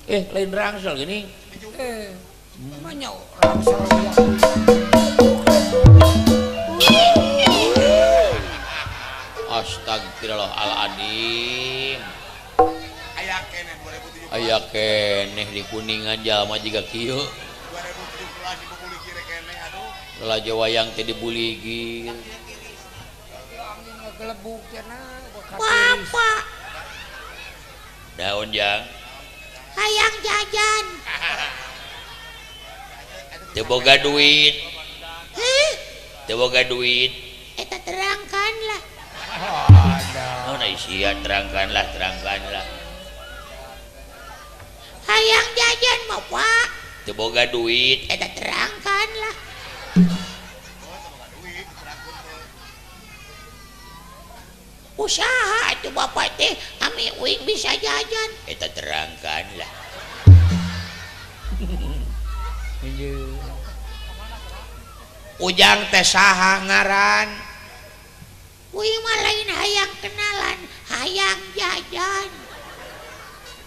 Lain rangsel gini. Manya rangsel. Astagfirullahaladzim. Aya keneh 2017. Aya keneh di Kuningan jalma jiga kieu. 2017 dibuligir keneh aduh. Lalajo wayang teh dibuligir. Angin ngegelebuk cenah. Bapak. Daun jang. Hayang jajan. Teu boga duit. Heh? Teu boga duit. Eta terangkanlah. Naon ai sia terangkanlah, terangkanlah. Hayang jajan Bapak. Teu boga duit. Eta terangkanlah. Usaha atuh Bapak teh ami uing bisa jajan. Eta terangkanlah. Ujang teh saha ngaran? Uing mah lain hayang kenalan, hayang jajan.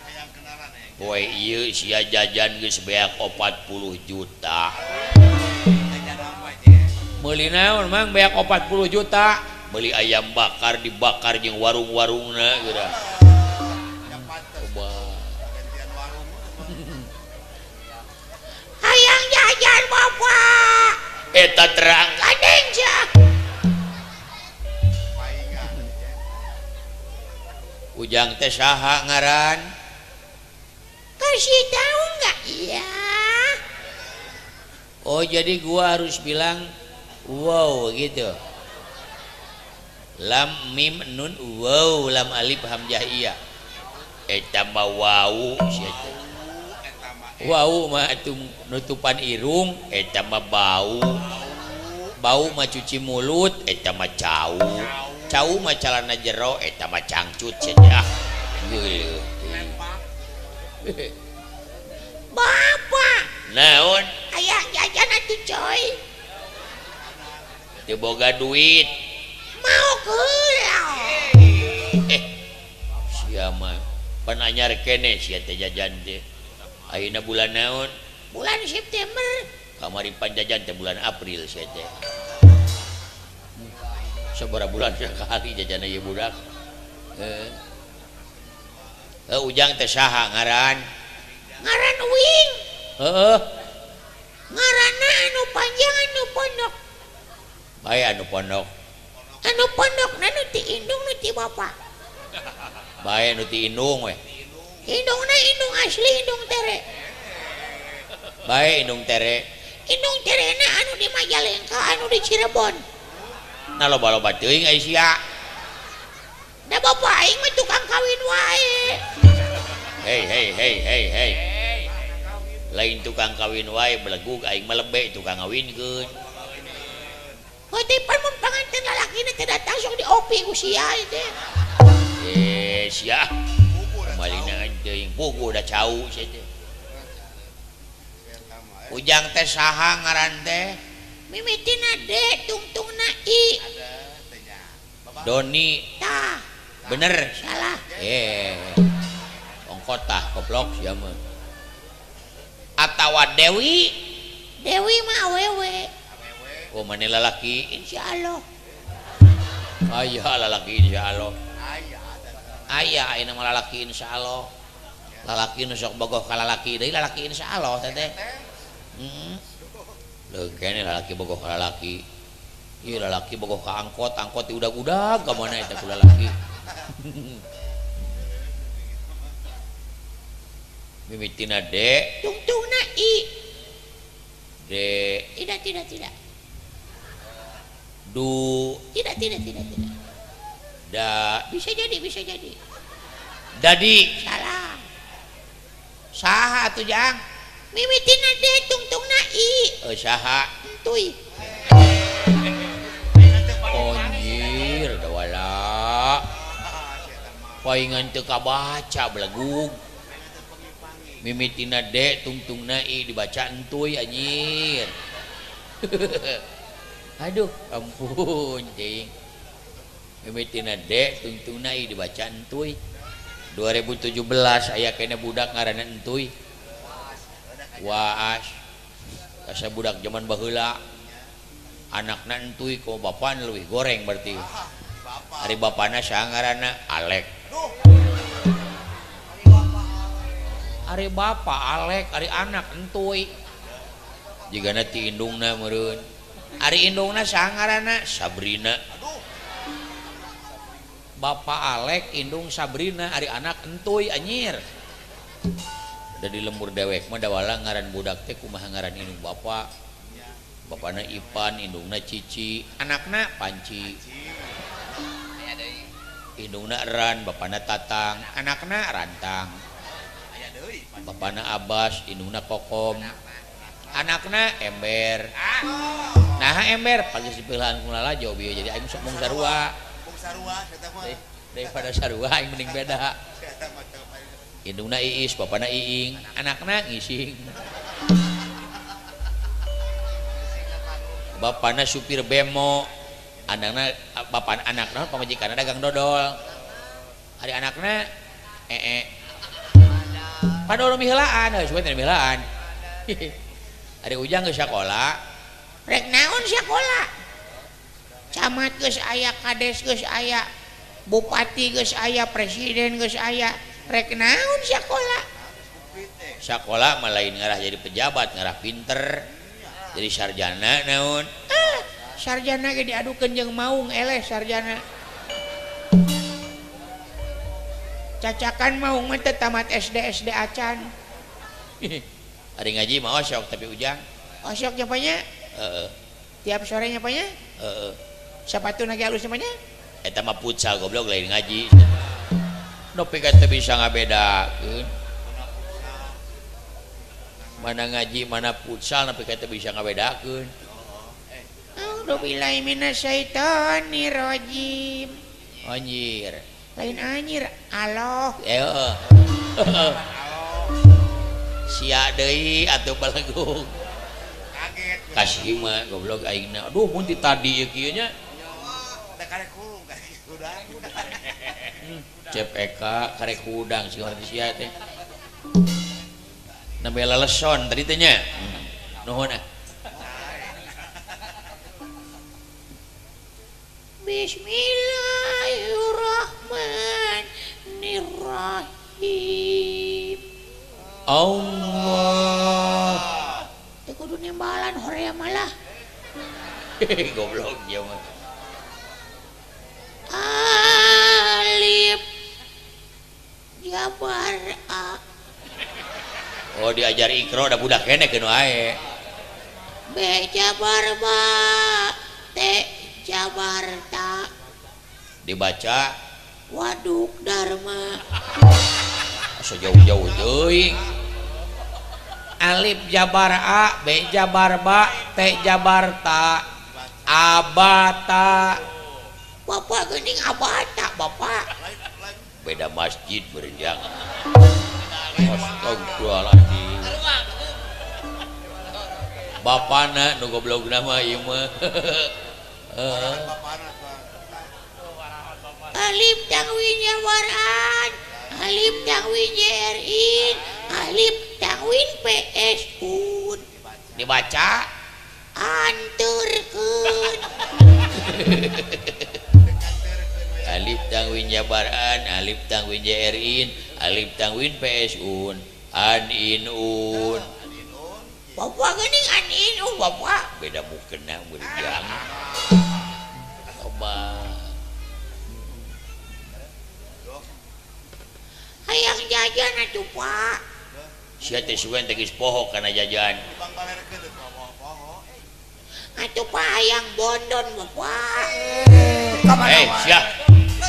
Hayang kenalan ya. Poe ieu sia jajan geus beak 40 juta. Meuli naon mang beak 40 juta? Beli ayam bakar dibakar jeung warung-warungna geura. Hayang jajan Bapak. Eta terang kadeng sia. Ujang teh saha ngaran? Kasih tahu enggak? Iya. Oh, jadi gua harus bilang wow gitu. Lam mim nun wow lam alif hamzah iya. Eta mah wau sia teh. Wau mah atuh nutupan irung, eta mah bau. Bau mah cuci mulut, eta mah cau. Cau mah calana jero, eta mah cangcut sia teh. Ah, geuleuh. Bapak. Naon? Hayang jajan atuh coy. Teu boga duit. Mau heula. Sia mah pan anyar keneh sia teh jajan teh. Ayeuna bulan naon? Bulan September. Kamari pan jajan teh bulan April sia teh. Sabaraha bulan sakali jajan ieu budak. Ujang teh saha ngaran? Ngaran uing. Heeh. Ngaranna anu panjang anu pondok. Bae anu pondok. Anu pondok na nu ti indung nu ti bapak. Bae nu ti indung we. Indungna indung asli indung tere. Bae indung tere. Indung terena anu di Majalengka anu di Cirebon. Nah loba-loba teuing ai sia. Da bapak aing mah tukang kawin wae. Hei hei hei hei hei. Lain tukang kawin wae belegug aing mah lebe tukang ngawinkeun. Heuh teh pan mun panganten lalakina teh datang sok diopi ku sia teh. Eh sia. Malina teuing puguh da cau sia teh. Ujang teh saha ngaran teh? Mimitina D tungtungna I. Doni. Tah. Bener. Salah. Ongkot tah goblok sia mah. Atawa Dewi? Dewi mah awewe. Oh maneh lalaki? Insyaallah. Aya lalaki insyaallah. Aya ayeuna mah lalaki insyaallah. Lalaki nu sok bogoh ka lalaki deui lalaki insyaallah teh teh. Heeh. Leuh kene lalaki bogoh ka lalaki. Ieu lalaki bogoh ka angkot, angkot diudag-udag ka mana eta ku lalaki. Mimitina D, tungtungna I. D. Tidak tidak tidak. Du. Tidak tidak tidak tidak. Da. Bisa jadi, bisa jadi. Dadi. Salah. Saha atuh jang? Mimitina D tungtungna I. Saha? Entuy. Anjir, dawala. Paingan teu kabaca belegug. Mimitina D tungtungna I dibaca entuy anjir. Aduh, ampun cing. Mimitina D tungtungna I dibaca entuy. 2017 aya kene budak ngaranna Entuy. Waas. Asa budak zaman baheula. Anakna Entuy ku bapana leuwih goreng berarti. Ari bapana saha ngaranna? Alek. Ari bapa Alek, ari anak Entuy. Jigana ti indungna meureun. Ari indungna saha ngaranna? Sabrina. Bapak Alek, indung Sabrina, ari anak Entuy anjir. Da di lembur dewek mah dawala ngaran budak teh kumaha ngaran indung bapak. Bapana Ipan, indungna Cici, anakna Panci. Indungna Ran, bapana Tatang, anakna Rantang. Bapana Abbas, indungna Kokom, anakna Ember. Nah ember pagi dipilihan ku lalajo bieu jadi aing sok mung sarua. Daripada sarua aing mending beda. Indungna Iis, bapana Iing, anakna Ngising. Bapana supir bemo, anakna bapak anakna pamajikanna dagang dodol. Ari anakna ee. Padahal miheulaan, heuh suwe teh miheulaan. Ari Ujang geus sakola, rek naon sakola? Camat geus aya, kades geus aya, bupati geus aya, presiden geus aya, rek naon sakola? Sakola mah lain ngarah jadi pejabat, ngarah pinter. Jadi sarjana naon? Ah, sarjana ge diadukeun jeung maung eleh sarjana. Cacakan maung mah teu tamat SD SD acan. Ari ngaji mah osok tapi Ujang. Osok nyapanya? Heeh. Tiap sore nyapanya? Heeh. Sapatu lagi halus namanya? Eta mah futsal goblok lain ngaji. Nepi ka teu bisa ngabedakeun. Mana ngaji mana futsal nepi ka teu bisa ngabedakeun. A'udzubillahi minasyaitonirrajim. Anjir. Lain anjir, aloh. Heeh. Sia deui atuh balagung. Kaget. Kasih mah goblok aingna. Aduh mun ti tadi ieu kieu nya. Karek hurung karek hudang. Cep Eka karek hudang si urang sia teh. Nembe leleson tadi teh nya. Nuhun ah. Bismillahirrahmanirrahim. Allah. Teu kudu nembalan horea malah. Goblok ieu mah. Alif jabar A. Oh diajar Iqra da budak keneh keun wae. B jabar ba, T jabar ta. Dibaca Waduk Dharma. Asa jauh-jauh teuing. Alif jabar A, B jabar ba, T jabar ta. Abata. Bapak geuning abata bapak. Beda masjid berjang. Astagfirullahaladzim. Bapana nu goblogna mah ieu mah. Alif tangwin jawaran, alif tangwin JRIN, alif tangwin PS un. Dibaca anturkeun. Alif tangwin jabaran, alif tangwin JRIN, alif tangwin PS un, an in un. Bapak geuning an in un bapak. Beda mukena meureun. Loba. Hayang jajan atuh Pak. Sia teh sugan teh geus poho kana jajan. Atuh Pak hayang bondon bapak. Eh sia.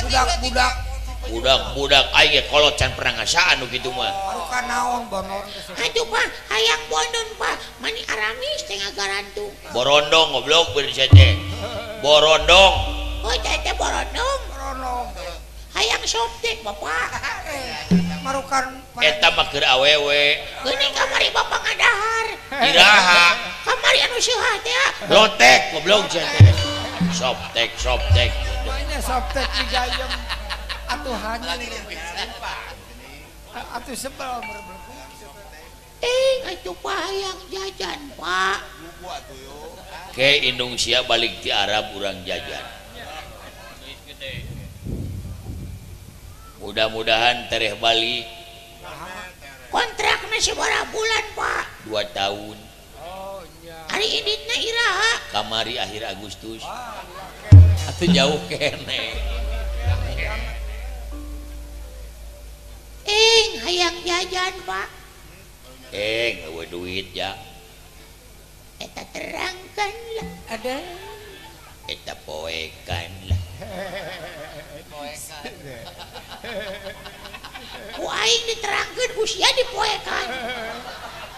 Budak-budak. Budak-budak aing ge kolot can pernah ngasaan nu kitu mah. Marukan naon bondon. Atuh Pak hayang bondon Pak. Mani aramis teh ngagarantung. Borondong goblok bener sia teh. Borondong. Oh teh teh borondong. Borondong. Hayang softtek bapak. Marukan eta mah keur awewe. Geuning kamari bapak ngadahar. Iraha. Kamari anu seuhah teh. Lotek goblok sia teh. Softtek softtek. Mainnya softtek digayem atuh hanya. Atuh sebel Ting atuh Pak hayang jajan Pak. Ke Indonesia balik ti Arab urang jajan. Mudah-mudahan tereh balik. Kontrakna sabaraha bulan Pak? 2 tahun. Hari inditna iraha? Kamari akhir Agustus. Atuh jauh kene. Ing hayang jajan Pak. Eueuh duit ya. Eta terangkan lah. Ada. Eta poekan lah. Poekan. Ku aing diterangkeun ku sia dipoekan.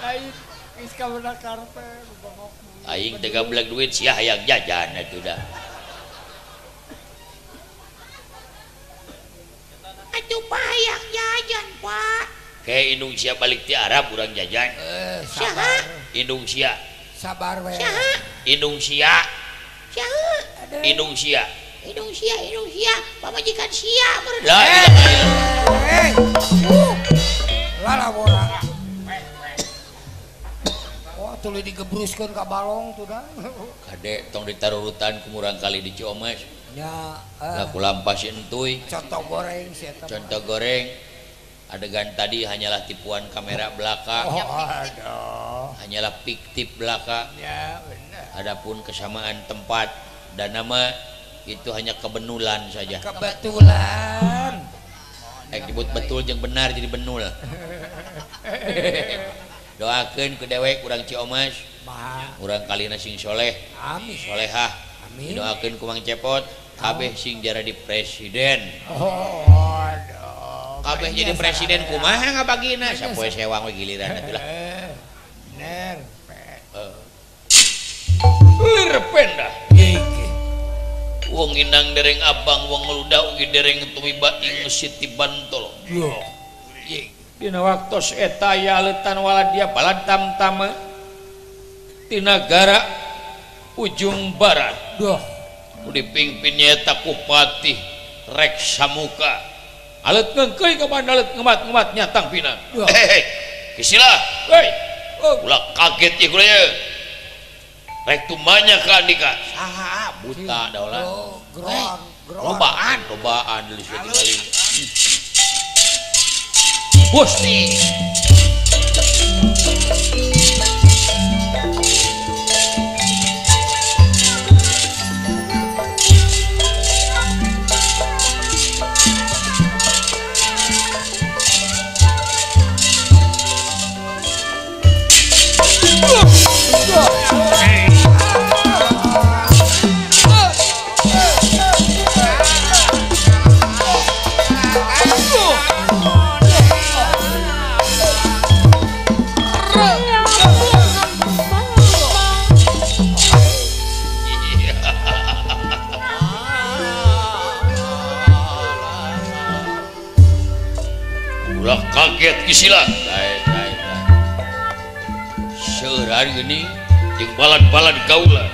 Aing geus kabeuna karpe bengok. Aing teh gablek duit sia hayang jajan atuh dah. Atuh Pak hayang jajan Pak. Ke Indonesia balik ti Arab urang jajan. Saha? Indonesia. Sabar we. Saha? Indonesia. Saha? Indonesia. Indonesia, Indonesia, pamajikan sia meureun. La ilaha illallah. Lalawora. Oh, tuluy digebruskeun ka balong tuh dah. Kade tong ditarurutan ku murang kali di Ciomas. Nya, laku lampas entuy. Contoh goreng si eta. Contoh goreng. Adegan tadi hanyalah tipuan kamera belaka. Oh, aduh. Hanyalah fiktif belaka. Ya, benar. Adapun kesamaan tempat dan nama itu hanya kebenulan saja. Kebetulan. Disebut betul jeung benar jadi benul. Doakeun ku dewek urang Ciomas. Urang kalina sing soleh. Amin. Solehah. Amin. Doakeun ku Mang Cepot kabeh sing jaradi presiden. Oh, aduh. Kabeh jadi presiden kumaha ngabagina sapoe sewang we giliran atuh lah. Bener. Lir pendah. Wong inang dereng abang wong ngeludah ugi dereng tumiba ing Siti Bantolo. Dina waktos eta aya aleutan waladia balad tamtama ti nagara ujung barat. Duh. Nu dipingpin nyaeta ku Patih Reksamuka. Alet ngengkeuy ka bandar alet ngemat-ngemat nyatang pinang. Hei, Kisila. Hei. Ulah kaget ieu kula ye. Rek tumanya ka andika. Saha buta daulah. Oh, groan, groan. Lobaan, lobaan deui sia tingali. Gusti. Ulah kaget Kisila. Seueuran geuning jeung balad-balad kaula.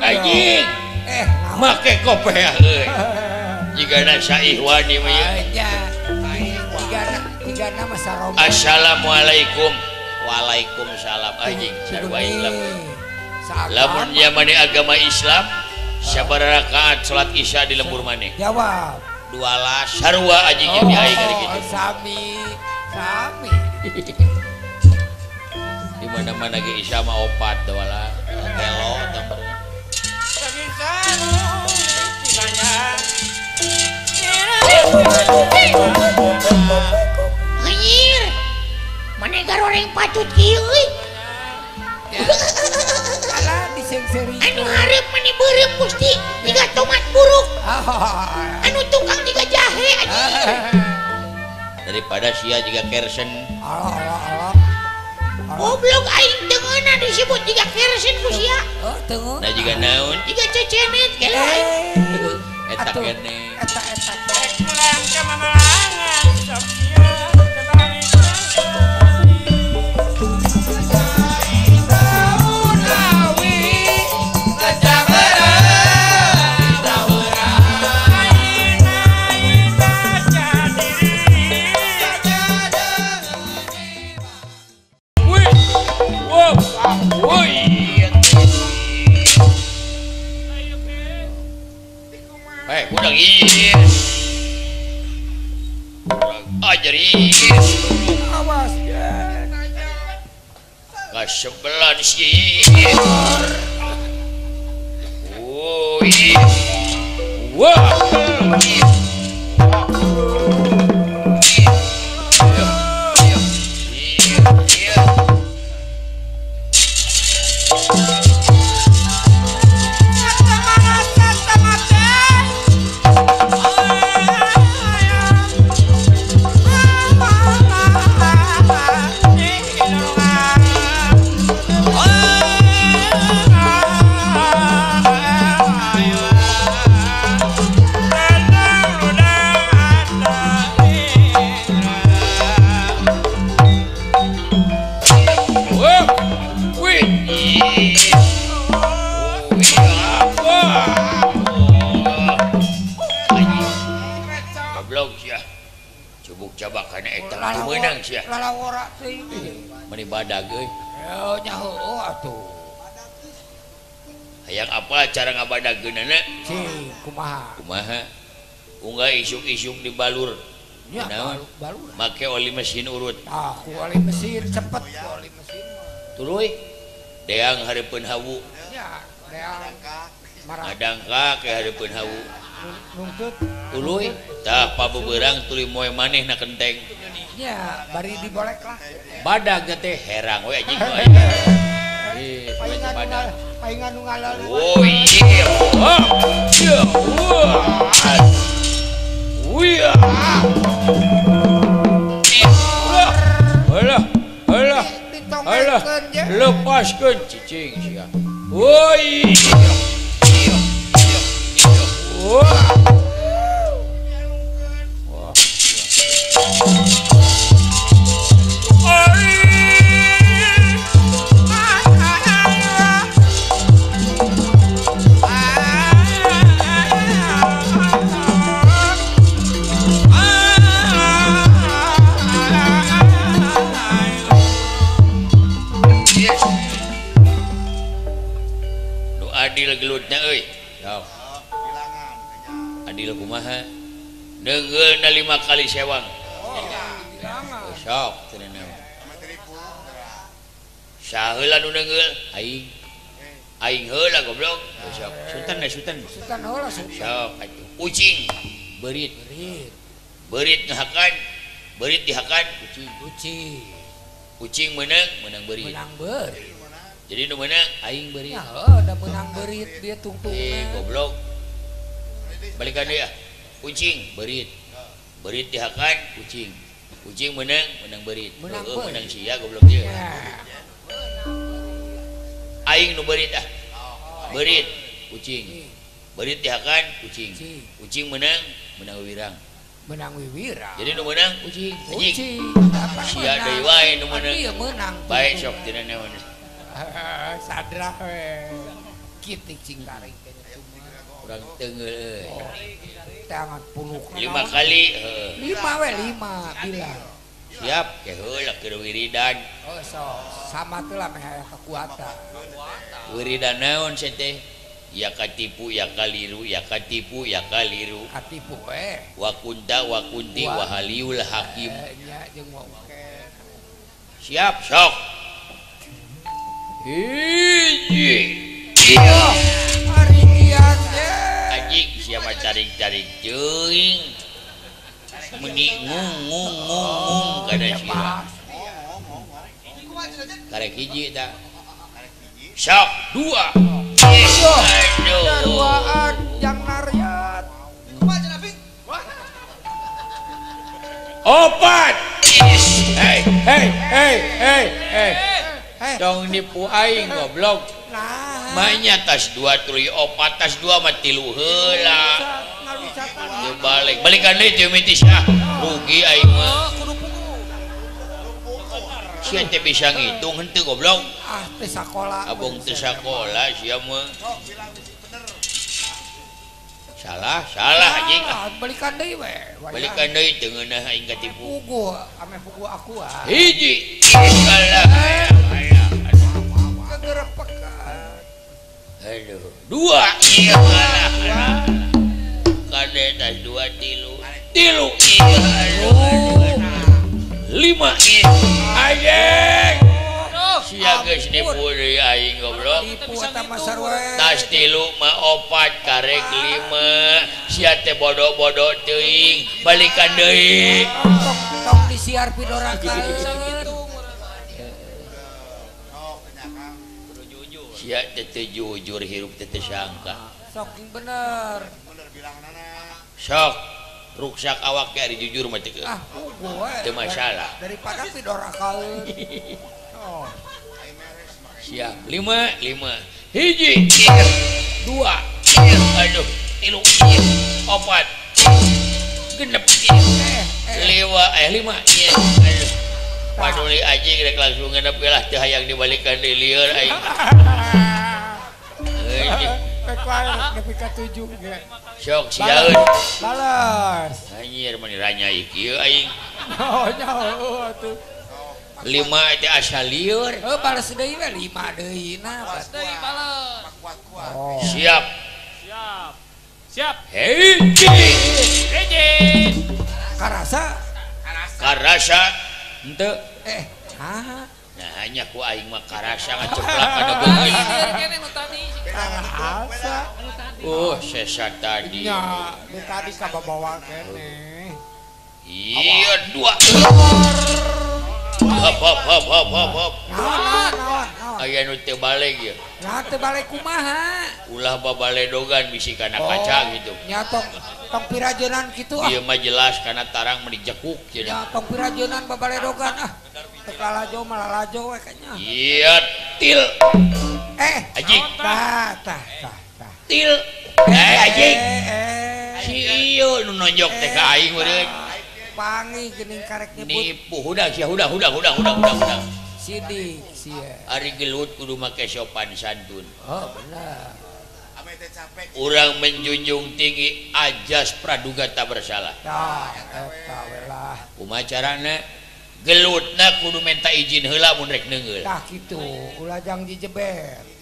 Anjing. Make kopeah euy. Jigana saihwani mah ieu. Jigana mah sarobo. Assalamualaikum. Waalaikumsalam anjing sarua Islam. Lamun jamane agama Islam sabaraha rakaat salat Isya di lembur maneh? Jawab. Dualas sarua anjing jeung di aing ari kitu. Sami, sami. Di mana-mana ge Isya mah opat dualas. Gelo tah meureun. Anjir. Maneh garoreng patut kieu euy. Alah disengseri. Anu hareup mani beureum Gusti, jiga tomat buruk. Anu tukang jiga jahe anjir. Daripada sia jiga kersen. Alah alah alah. Goblok aing teu ngeunah disebut jiga kersen ku sia. Oh, teu ngeunah. Nah jiga naon? Jiga cecenet gelo aing. Eta kene. Eta eta. Pulang ka mamalangan sok sia tebari. Hei, budak ieu. Ajar ieu. Awas ya. Kasebelan sih. Oh, iya. Wah. Lalawora teuing. Meni badag euy. Heuh nya heueuh atuh. Hayang apa cara ngabadageunana? Cing, kumaha? Kumaha? Unggah isuk-isuk dibalur. Nya balur. Make oli mesin urut. Tah, ku oli mesin cepet ku oli mesin mah. Tuluy deang hareupeun hawu. Nya, deang ngadangkak ke hareupeun hawu. Nungtut. Tuluy tah pabeberang tuluy moe maneh na kenteng. Nya, bari dibolek lah. Badag teh herang we anjing. Eh, badag. Paingan nu ngalaleun. Oh iya. Iya. Wih. Alah, alah. Alah. Lepaskeun cicing sia. Woi. Wah. Wah. Nu adil gelutna euy. Sok. Adil kumaha? Neungeulna 5 kali sewang. Sok cenah naon. Saheula nu neungeul aing. Aing heula goblok. Sok sultan da sultan. Sultan heula sultan. Sok atuh. Kucing beurit. Beurit ngahakan, beurit dihakan kucing. Kucing. Kucing meunang, meunang beurit. Meunang beurit. Jadi nu meunang aing beurit. Ya heuh da meunang beurit dia tungtungna. Eh goblok. Balikan deui ah. Kucing beurit. Beurit dihakan kucing. Kucing meunang, meunang beurit. Heuh meunang sia goblok ieu. Aing nu beurit ah. Beurit kucing. Beurit dihakan kucing. Kucing meunang, meunang wiwirang. Meunang wiwirang. Jadi nu meunang kucing. Kucing. Sia deui wae nu meunang. Ieu meunang. Bae sok tina naon. Sadrah we. Kitu cing tarik urang teunggeul euy. Tangan puluh 5 kali heuh. 5 we 5 bilang. Siap ke heula keur wiridan. Oh sok sama teh lah meh aya kekuatan. Wiridan naon sia teh? Ya katipu ya kaliru ya katipu ya kaliru. Katipu we. Wa kunta wa kunti wa haliul hakim. Nya jeung wa oke. Siap sok. Hiji. Ari ian anjing siapa tarik-tarik teuing. Meni ngung ngung ngung ngung kada sia. Karek hiji tah. Sok 2. Aduh. Duaan jang nariat. 4. Hei hei hei hei hei. Tong nipu aing goblok. Mainnya tas 2 tuluy 4 tas 2 mah 3 heula. Teu balik. Balikan deui teu mitis ah. Rugi aing mah. Sia teh bisa ngitung henteu goblok. Ah teu sakola. Abong teu sakola sia mah. Salah, salah anjing. Balikan deui we. Balikan deui teu ngeunah aing katipu. Puguh, ame puguh aku ah. Hiji. Salah. Kegerepekan. Aduh, 2. Iya kalah. Kade tas 2 tilu. Tilu. 5. Anjing. Sia geus nipu deui aing goblok. Tas 3 mah 4 karek 5. Sia teh bodoh-bodoh teuing, balikan deui. Tong disiar pidoraka. Sia teh teu jujur hirup teh teu sangka. Sok bener. Sok ruksak awak ge ari jujur mah teu. Ah, teu masalah. Daripada pidoraka. Oh. Siap. 5 5 1 2 aduh 3 4 6 5 5 aduh paduli anjing rek langsung ngenep ge lah teu hayang dibalikan deui lieur aing. Rek wae nepi ka 7 ge. Sok siaeun. Balas. Anjir mani ranyai kieu aing. Oh nya heueuh atuh. 5 teh asa lieur. Heuh balas deui we 5 deui nah. Balas deui balas. Kuat-kuat. Siap. Siap. Siap. Hiji. Hiji. Karasa. Karasa. Henteu. Nah. Nah hanya ku aing mah karasa ngaceplak kana beungeut. Karasa. Oh, sesa tadi. Nya, nu tadi kababawa keneh. Iya, 2. Hop hop hop hop hop hop. Naon naon. Aya nu teu baleg ieu. Nah teu baleg kumaha? Ulah babaledogan bisi kana kaca gitu. Nya tong tong pirajenan kitu ah. Ieu mah jelas kana tarang meni jekuk cenah. Nya tong pirajenan babaledogan ah. Teu lalajo mah lalajo we kanya. Iya til. Anjing. Tah tah tah tah. Til. Anjing. Si ieu nu nonjok teh ka aing meureun. Pangi geuning karek nyebut. Nipu hudang sia hudang hudang hudang hudang hudang hudang. Sidik sia. Ari gelut kudu make sopan santun. Oh bener. Urang menjunjung tinggi ajas praduga tak bersalah. Tah eta we lah. Kumaha carana? Gelutna kudu minta izin heula mun rek neungeul. Tah kitu, ulah jang dijeber.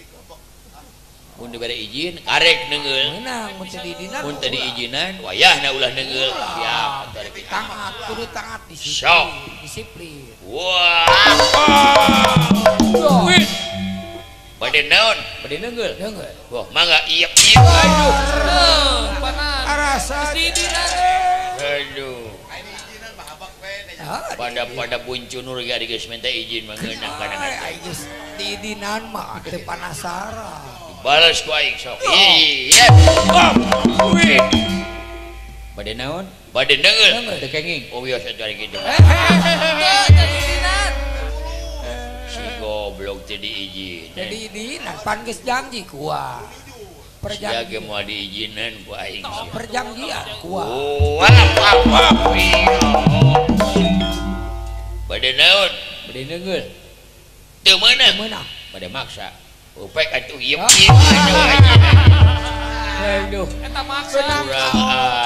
Mun dibere izin karek neungeul. Meunang mun teu diizinan. Mun teu diizinan wayahna ulah neungeul. Siap. Taat kudu taat disiplin. Sok. Disiplin. Wah. Wih. Bade naon? Bade neungeul. Neungeul. Wah, mangga ieu ieu aduh. Panas. Karasa. Aduh. Pada-pada buncunur ge ari geus minta izin mah ngeunah kana. Ai geus diizinan mah teu panasaran. Balas ku aing sok. Iya. Wih. Bade naon? Bade neungeul. Teu kenging. Oh wios atuh ari kitu. Teu diizinan. Si goblok teu diizin. Teu diizinan pan geus janji kuah. Perjanjian ge moal diizinan ku aing. Perjanjian kuah. Wah, wah, bade naon? Bade neungeul. Teu meunang. Meunang. Bade maksa. Upek atuh ieu ieu aduh. Eta maksa. Kurang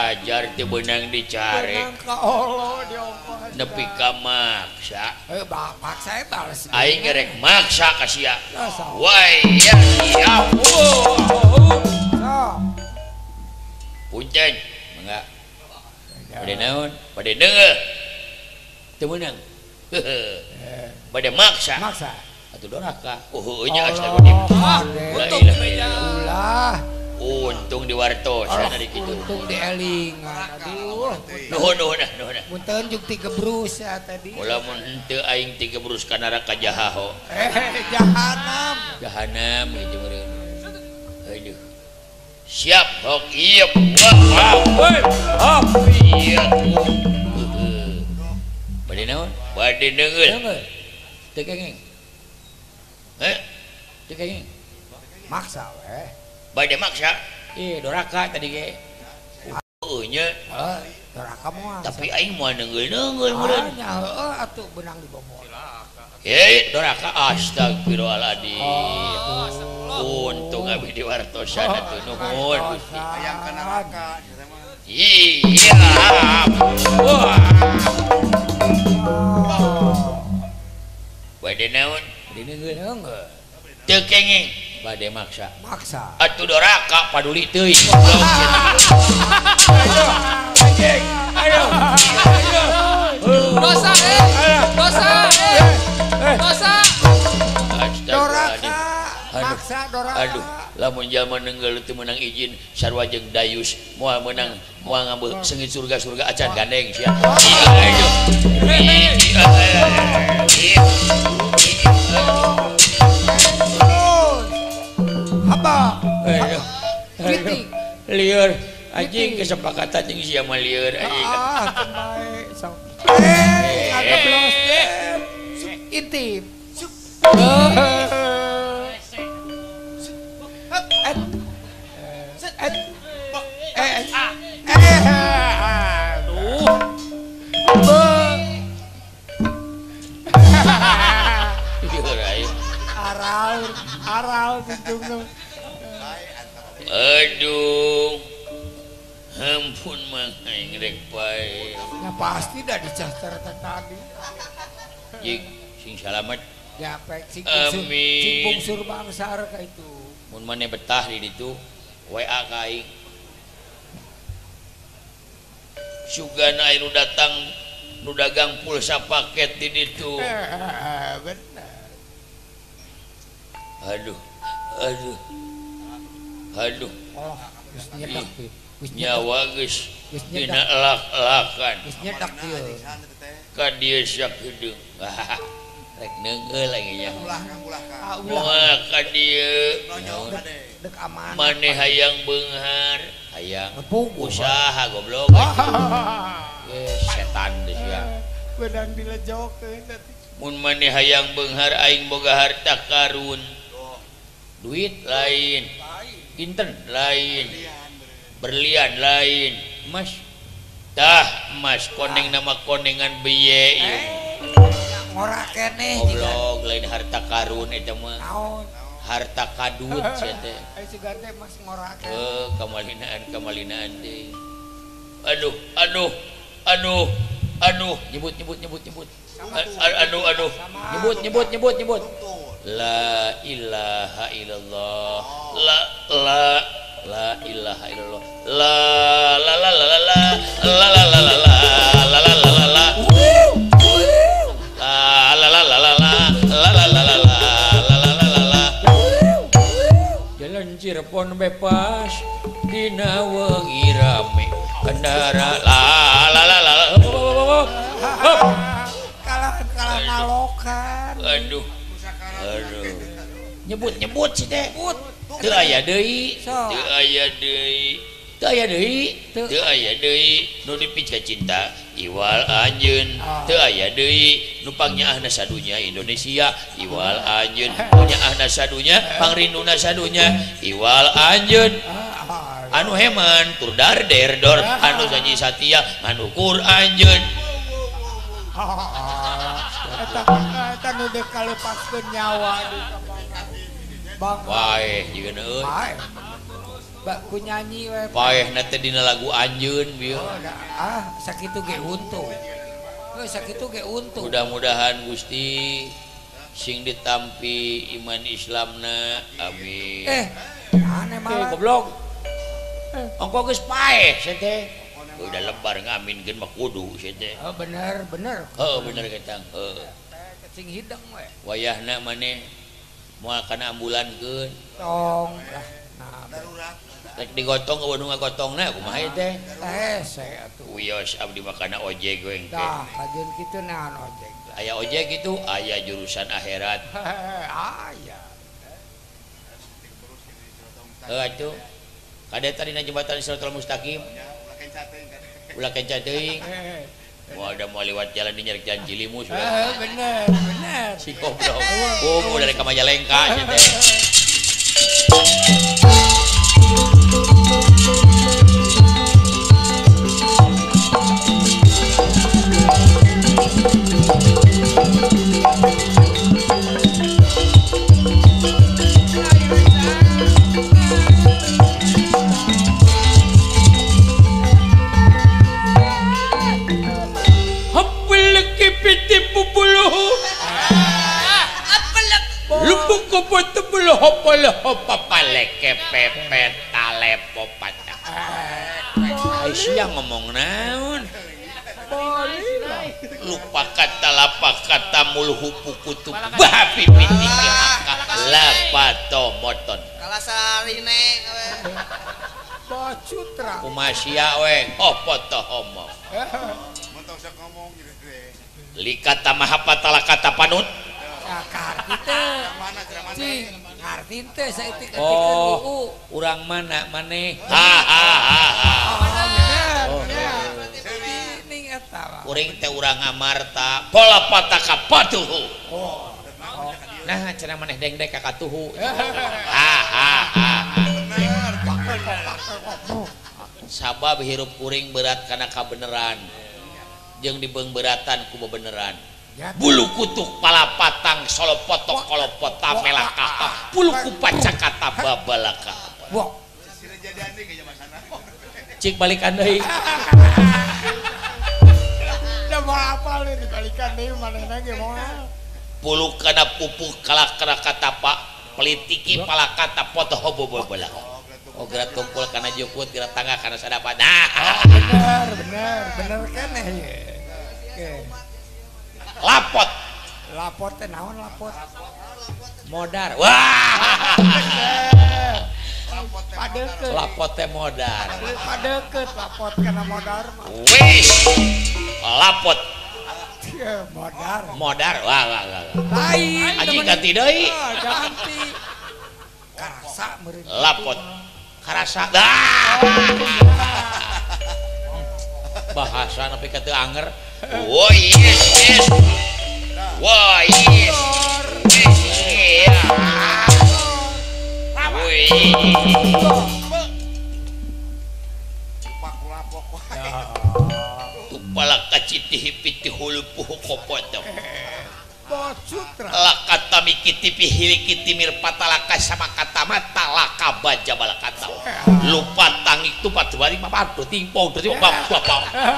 ajar teu beunang dicare. Beunang ka Allah diongkohan. Nepi ka maksa. Heuh paksa balas. Aing rek maksa ka sia. Wai ya siap. Sok. Punten, mangga. Bade naon? Bade neungeul. Teu meunang. Bade maksa. Maksa. Atuh doraka. Oh heueuh nya astagfirullah. Untung dibeja. Ulah. Untung diwartosan ari kitu. Untung dielingan. Aduh. Nuhun nuhun nuhun. Mun teu jeung tigebrus ya tadi. Ulah mun henteu aing tigebrus ka neraka jahaho. Jahanam. Jahanam kitu meureun. Aduh. Siap hok ieu. Wah, wah. Iya. Bade naon? Bade neungeul. Teu kenging. Teu kenging. Maksa we. Bade maksa. Ih, doraka tadi ge. Heueuh nya. Heuh, doraka moal. Tapi aing moal neungeul-neungeul meureun. Nya heueuh atuh beunang dibobol. Hei, doraka astagfirullahaladzim. Untung abi diwartosan atuh nuhun. Hayang ka neraka. Iya. Wah. Bade naon? Bade neungeul. Teu kenging. Bade maksa. Maksa. Atuh doraka paduli teuing. Ayo, anjing. Ayo. Ayo. Dosa, dosa. Dosa. Doraka. Maksa doraka. Aduh, lamun jalma nenggel teu meunang izin sarua jeung dayus moal meunang moal ngambil seungit surga-surga acan gandeng sia. Aduh. Apa? Lieur anjing kesepakatan jeung sia mah lieur anjing. Ah, bae sok. Ngageblos. Intip. Aral tuntung. Aduh. Ampun mang aing rek pae. Ya pasti dah dicaster tadi. Jig sing salamet. Ya pek sing bungsur bangsar ka itu. Mun maneh betah di ditu WA ka aing. Sugana anu datang nu dagang pulsa paket di ditu. Bener. Aduh, aduh, aduh. Oh, geus nyedak ieu. Nyawa geus dina elak-elakan. Geus nyedak ieu. Ka dieu sakedeung. Rek neunggeul lagi nya. Ulah Kang, ulah Kang. Moal ka dieu. Dek aman. Maneh hayang beunghar, hayang usaha goblok. Setan geus sia. Bedang dilejokeun teh. Mun maneh hayang beunghar aing boga harta karun. Duit lain, kinten lain, berlian lain, emas. Tah emas koneng nama konengan beye ieu. Ngora keneh goblok lain harta karun eta mah. Harta kadut sia teh. Ai sugan teh emas ngora keneh. Heuh, kamalinaan teh. Aduh, aduh, aduh, aduh, nyebut nyebut nyebut nyebut. Aduh, aduh. Nyebut nyebut nyebut nyebut. La ilaha illallah. La la la ilaha illallah. La la la la la la la la la la la la la la la. La la la la la la la la la la la la la la. Jalan Cirebon bebas dina wengi rame kendara la la la la. Kalah kalah ngalokan. Aduh. Aduh. Nyebut-nyebut sih teh. Teu aya deui, teu aya deui, teu aya deui, teu aya deui nu dipika cinta iwal anjeun, teu aya deui nu pangnyaahna sadunya Indonesia iwal anjeun, nu nyaahna sadunya pangrinduna sadunya iwal anjeun. Anu heman tur dar der dor, anu janji satia anu kur anjeun. Eta nu deuk kalepaskeun nyawa di Bang. Paeh jeung euy. Paeh. Bak ku nyanyi we. Paehna teh dina lagu anjeun bieu. Oh, ah sakitu ge untung. Heuh sakitu ge untung. Mudah-mudahan Gusti sing ditampi iman Islamna. Amin. Aneh malah. Goblok. Ongko geus paeh sia teh. Udah lebar ngaminkeun mah kudu sia teh. Oh bener bener. Heuh bener ketang. Heuh. Sing hideng we. Wayahna maneh moal kana ambulankeun. Tong lah. Nah, darurat. Rek digotong eueuh nu ngagotongna kumaha ieu teh? Hese atuh. Wios abdi mah kana ojek we engke. Tah, kajeun kitu naon ojek. Aya ojek kitu, aya jurusan akhirat. Aya. Heuh atuh. Kade tadi na jembatan Shirathal Mustaqim. Ulah kenca teuing. Wah, udah mau lewat jalan di nyari jalan Cilimus. Bener, bener. Si goblok. Oh, dari ka Majalengka sia teh. hopolo hopapaleke pepe talepopata. Aisyah ngomong naon? Lupa kata lapa kata mulhu pukutu bapi pitiki lapato moton. Kalasarine we. Bacutra. Kumasia we hopoto homo. Mun tong sok ngomong gitu teh. Likata mahapatala kata panut. Ngarti teh. Cing, ngarti teh saeutik-eutikeun. Oh, urang mana maneh? Ha ha ha ha. Oh, ning eta. Kuring teh urang Amarta, pola pataka patuhu. Oh. Nah, cenah maneh dengdek ka katuhu. Ha ha ha. Sabab hirup kuring berat kana kabeneran. Jeung dibeungbeuratan ku bebeneran. Bulu kutuk palapatang solopotok kolopota melakah bulu kupacakata babalaka. Cik balikan deui. Da moal apal dibalikan deui manehna ge moal. Bulu kana pupuk kalakra katapa pelitiki palakata potoh bobobalaka. Oh gerak tumpul kana jukut gerak tangga kana sadapan. Nah, bener bener bener keneh ye. Oke. Lapot. Lapot teh naon lapot? Modar. Wah. Padeukeut. Lapot teh modar. Padeukeut lapot kana modar mah. Wis. Lapot. Modar. Modar. Wah wah wah. Lain. Anjing ganti deui. Ganti. Karasa meureun. Lapot. Karasa. Ah. Bahasa nepi ka teu anger. Woi yes yes. Woi yes. Woi. Tupala kaciti piti hulupuh kopoto. Lakata mikiti pihili mirpata laka sama kata mata laka baja balakata. Lupa tangi tupat dua lima empat timpong dua empat dua empat.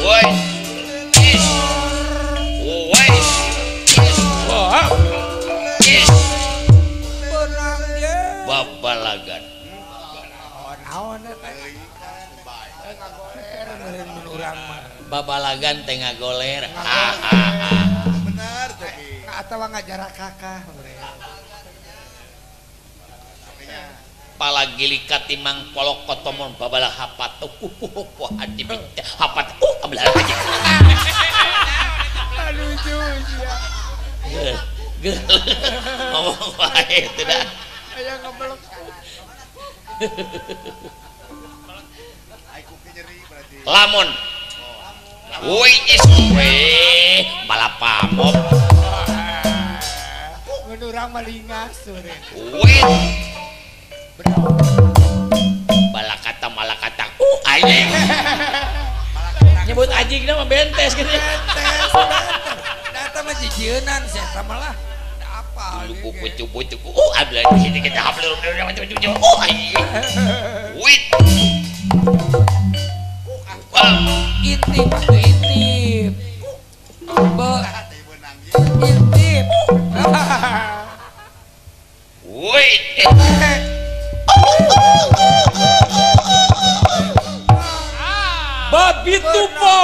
Woi, is, woi, is, is. Babalagan. Babalagan teh ngagoler. Bener teh. Atawa ngajarak kakah. Palagili katimang polok kotomon babala hapat kupuh hati hapat ablah aja. Lucu sia. Ngomong wae teh dah. Aya ngebelek. Lamun. Woi is we balapamop. Mun urang malingas sore. Woi. Balakata malakata anjing. Nyebut anjingna mah bentes gitu. Bentes. Da eta mah jijieunnan sia eta mah lah. Da apal. Bucu ablah ini kita hafal anjing. Wit. Intip atuh intip. Be intip. Wait. Babi tupo.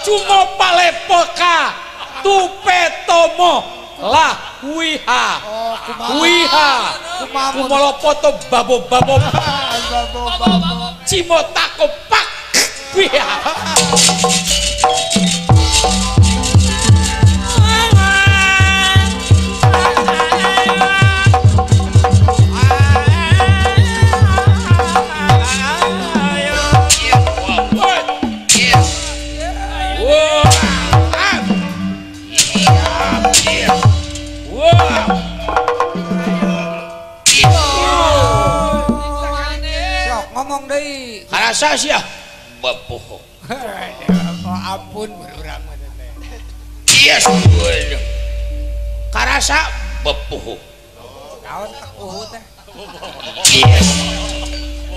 Cuma palepoka tupetomo lah wiha. Wiha. Kumolopoto babo babo. Cimotako pak wiha. Karasa sia bapoho. Oh ampun urang mah teh. Yes. Karasa bapoho. Naon teh uhu teh? Yes.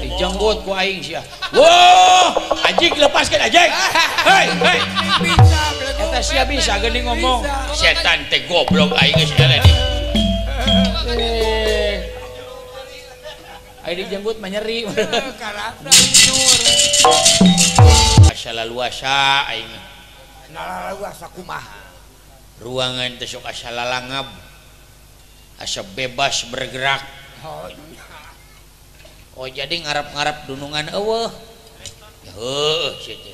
Dijenggut ku aing sia. Wah, anjing lepaskan anjing. Hei, hei. Bisa belegu. Eta sia bisa geuning ngomong. Setan teh goblok aing geus eleh. Aing dijenggut mah nyeri. Karasa nur. Asa laluasa aing. Laluasa kumaha? Ruangan teh sok asa lalangab. Asa bebas bergerak. Oh jadi ngarap-ngarap dunungan eueuh. Heueuh sia teh.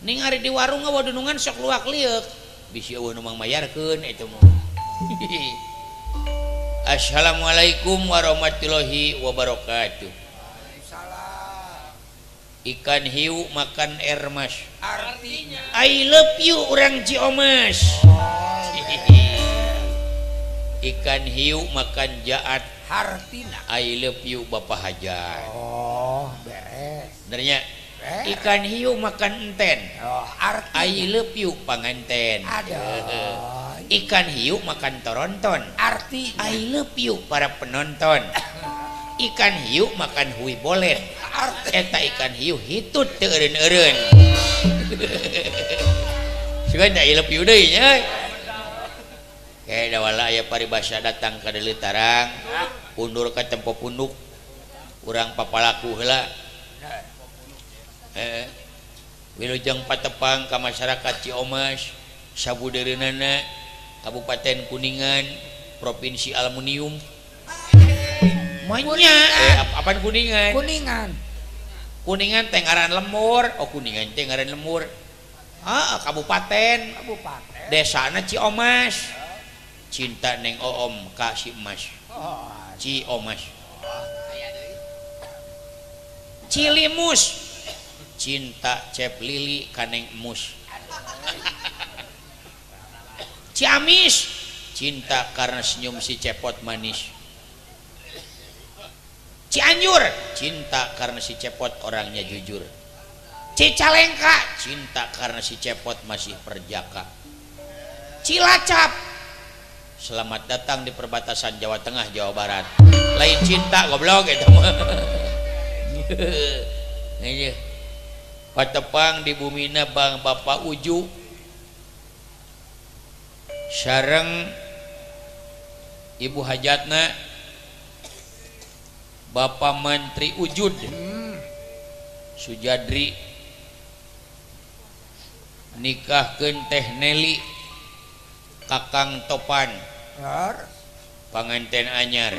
Ning ari di warung eueuh dunungan sok luak lieuk. Bisi eueuh nu mangmayarkeun eta mah. Assalamualaikum warahmatullahi wabarakatuh. Waalaikumsalam. Ikan hiu makan ermas. Artinya I love you urang Ciomas. Ikan hiu makan jaat. Hartina I love you Bapak Hajat. Oh, beres. Benernya. Ikan hiu makan enten. Oh, artinya I love you panganten. Aduh. Ikan hiu makan toronton. Artinya I love you para penonton. Ikan hiu makan hui bolet. Eta ikan hiu hitut teu eureun-eureun. Sugan I love you deui nya. Kayak dawala aya paribasa datang ka Deuleu Tarang, undur ka tempo punduk. Urang papalaku heula. Heeh. Wilujeng patepang ka masyarakat Ciomas, sabudeureunana Kabupaten Kuningan, Provinsi Aluminium. Manya, apaan Kuningan? Kuningan. Kuningan teh ngaran lemur. Oh, Kuningan teh ngaran lemur. Ah, kabupaten. Kabupaten. Desana Ciomas. Cinta neng oom ka si emas. Ciomas. Cilimus. Cinta Cep Lili ka neng emus. Ciamis. Cinta karena senyum si cepot manis. Cianjur. Cinta karena si cepot orangnya jujur. Cicalengka. Cinta karena si cepot masih perjaka. Cilacap. Selamat datang di perbatasan Jawa Tengah Jawa Barat. Lain cinta goblok eta mah. Patepang di bumina Bang Bapak Uju sareng Ibu Hajatna Bapak Menteri Ujud Sujadri nikahkeun Teh Neli Kakang Topan panganten anyar.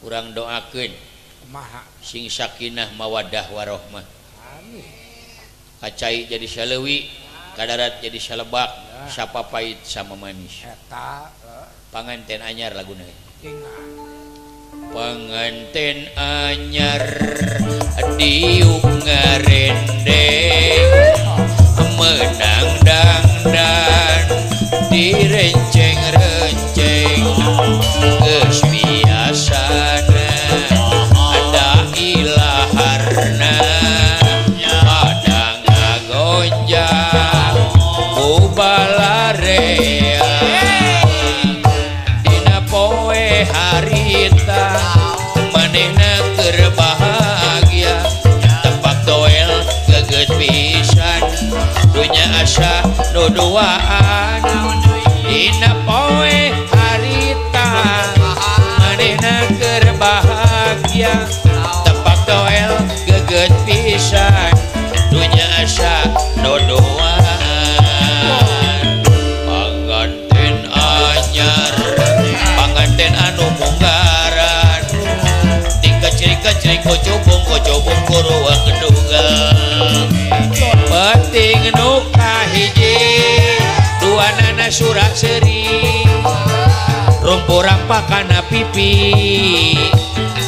Urang doakeun sing sakinah mawadah warohmah. Amin. Kacai jadi salewi, kadarat jadi salebak, sapa pahit sama manis. Eta panganten anyar laguna. Panganten anyar diuk ngarendeng menang dangdan direnceng-renceng geus biasana ada ilaharna ada ngagonjang ku balarea dina poe harita manehna keur bahagia tepak doel geget pisan dunya asa nu duaan dina poe harita manehna keur bahagia tepak doel geget pisan dunya asa nu duaan panganten anyar panganten anu munggaran dikecrik-kecrik kocobong kuruang keduga penting nu kahiji dua nana surak seri rumpur pakana pipi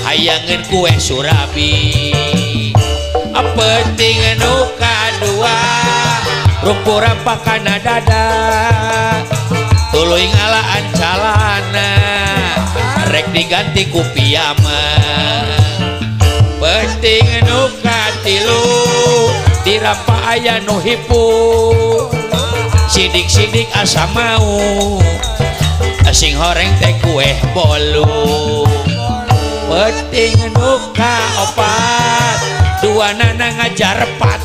hayangeun kue surabi penting nu kadua rumpur pakana dada tuluy ngalaan calana rek diganti ku piyama penting nu katilu dirapa aya nu hipu sidik-sidik asa mau sing horeng teh kueh bolu. Penting nu kaopat dua nana ngajar repat.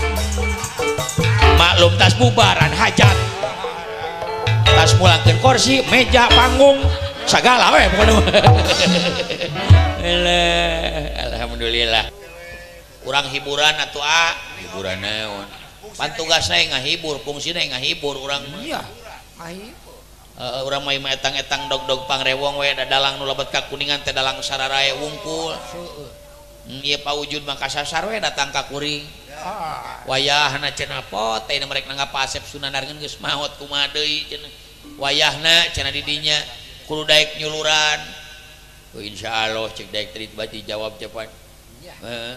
Maklum tas bubaran hajat. Tas mulangkeun kursi, meja, panggung, sagala we pokona. Alhamdulillah. Urang hiburan atuh a, hiburan naon? Pan tugasna ngahibur, fungsina ngahibur urang mah. Iya, ngahibur. Urang mah etang-etang dog-dog pangrewong we dalang nu lebet ka Kuningan teh dalang sararae wungkul. Ieu paujud mah kasasar we datang ka kuring. Wayahna cenah pote mereka nanggap Asep Sunanar geus maot kumaha deui cenah. Wayahna cenah di dinya kudu daek nyuluran. Oh, insyaallah cek daek teh dijawab cepat. Heeh.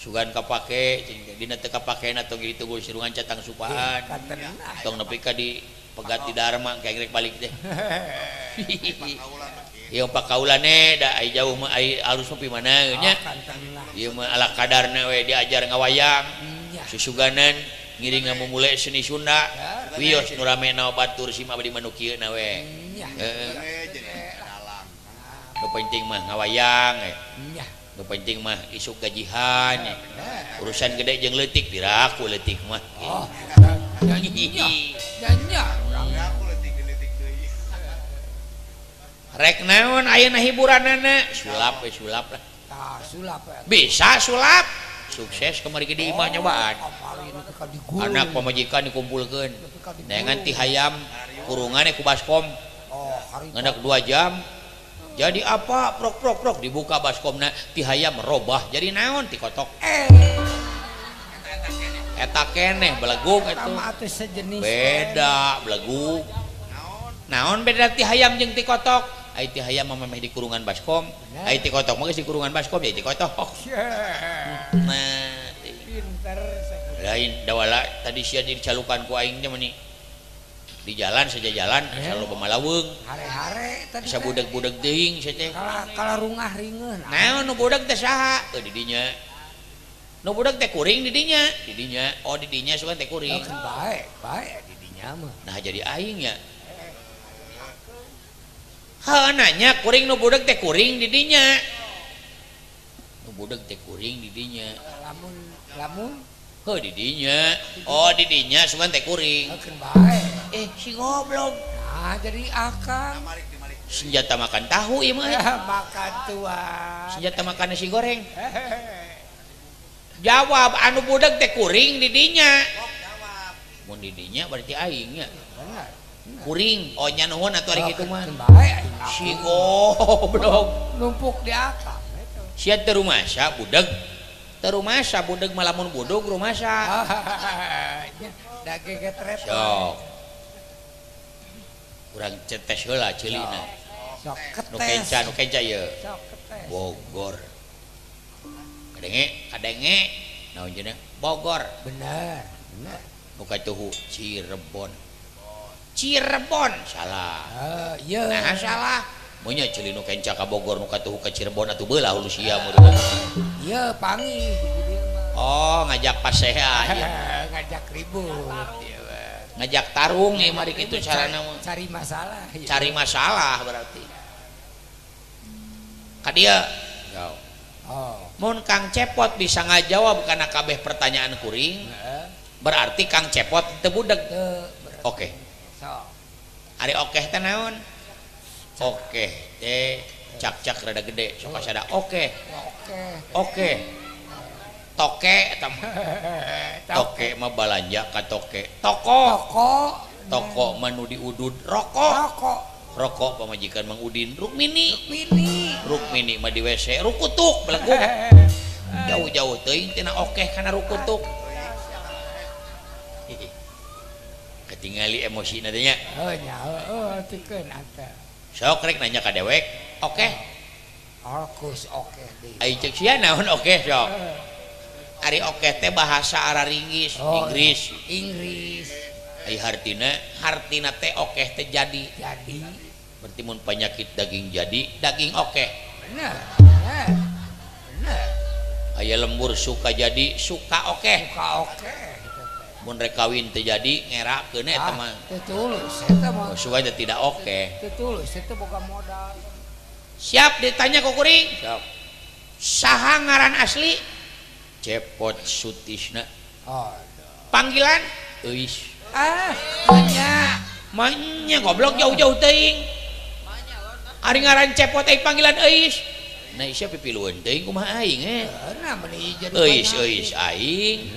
Sugan kapake cing dina teu kapakena tong ditunggu sirungan catang supaan. Tong nepi ka di pegat di Dharma engke rek balik teh. Ieu pakaulane da ai jauh mah ai alus mah mana nya. Ieu mah ala kadarna we diajar ngawayang. Susuganan ngiring ngamumule seni Sunda. Wios nu ramena batur sim abdi mah nu kieu na we. Heeh. Nu penting mah ngawayang we. Nu penting mah isuk gajihan. Urusan gede jeung leutik piraku leutik mah. Oh. Nya urang rek naon ayeuna hiburanana sulap we sulap lah. Tah sulap we. Bisa sulap. Sukses kamari ge di imah nyobaan. Anak pamajikan dikumpulkeun. Neangan ti hayam kurungane ku baskom. Ngeundak 2 jam. Jadi apa? Prok prok prok dibuka baskomna ti hayam robah jadi naon ti kotok. Eta keneh belegug eta. Beda belegug. Naon beda ti hayam jeung ti kotok? Ai ti hayam mah memeh di kurungan baskom, ai ti kotok mah geus di kurungan baskom jadi ti kotok. Nah, pinter lain dawala tadi sia dicalukan ku aing teh meni. Di jalan saja jalan asal loba malaweng. Hare-hare tadi. Asa budeg-budeg teuing sia teh. Kala rungah ringeun. Naon nu budeg teh saha? Teu di dinya. Nu budeg teh kuring di dinya, di dinya. Oh di dinya sugan teh kuring. Oh, bae, bae di dinya mah. Nah jadi aing nya. Heuh nanya kuring nu budeg teh kuring di dinya. Nu budeg teh kuring di dinya. Lamun lamun heuh di dinya. Oh di dinya sugan teh kuring. Keun bae. Si goblok. Nah jadi akang. Senjata makan tahu ieu mah. Makan tuan. Senjata makan nasi goreng. Jawab anu budeg teh kuring di dinya. Mun di dinya berarti aing nya. Kuring oh nya nuhun atuh ari kitu mah. Si goblok numpuk di akang eta. Sia teu rumasa budeg. Teu rumasa budeg mah lamun budug rumasa. Da gegetret. Sok. Urang cetes heula ceulina. Sok ketes. Nu kenca ieu. Sok ketes. Bogor. Kadenge, kadenge. Naon cenah? Bogor. Bener, bener. Nu katuhu Cirebon. Cirebon salah. Iya. Nah salah. Mun nya ceuli nu kenca ka Bogor nu katuhu ka Cirebon atuh beulah hulu sia mun. Ieu panggih di dieu mah. Oh, ngajak pasea ieu. Ngajak ribut ieu mah. Ngajak tarung ieu mah kitu carana mah. Cari masalah. Cari masalah berarti. Ka dieu. Oh. Mun Kang Cepot bisa ngajawab kana kabeh pertanyaan kuring, berarti Kang Cepot teu budeg. Oke. Ari okeh teh naon? Oke teh cak-cak rada gede sok asada oke. Oke. Toke eta mah. Toke mah balanja ka toke. Toko. Toko mah nu diudud rokok. Rokok. Rokok pamajikan Mang Udin Rukmini. Rukmini. Rukmini mah di WC rukutuk belegug. Jauh-jauh teuing tina okeh kana rukutuk. Ketingali emosi teh nya. Heuh nya heueuh tikeun atuh. Sok rek nanya ka dewek, oke. Alkus oke deui. Ai ceuk sia naon oke sok. Ari oke teh bahasa Araringgis, oh, Inggris. Inggris. Ai hartina, hartina teh oke teh jadi. Jadi. Berarti mun penyakit daging jadi, daging oke. Bener. Bener. Bener. Aya lembur suka jadi, suka oke. Suka oke. Mun rek kawin teu jadi ngerakeun eta mah. Teu tulus eta mah. Suka teh tidak oke. Teu tulus eta boga modal. Siap ditanya ku kuring? Siap. Saha ngaran asli? Cepot Sutisna. Oh. Panggilan? Euis. Ah, manya. Manya goblok jauh-jauh teuing. Ari ngaran Cepot euy panggilan Euis. Nah sia pipilueun teuing kumaha aing eh. Nah, meuni jadi Euis euis aing.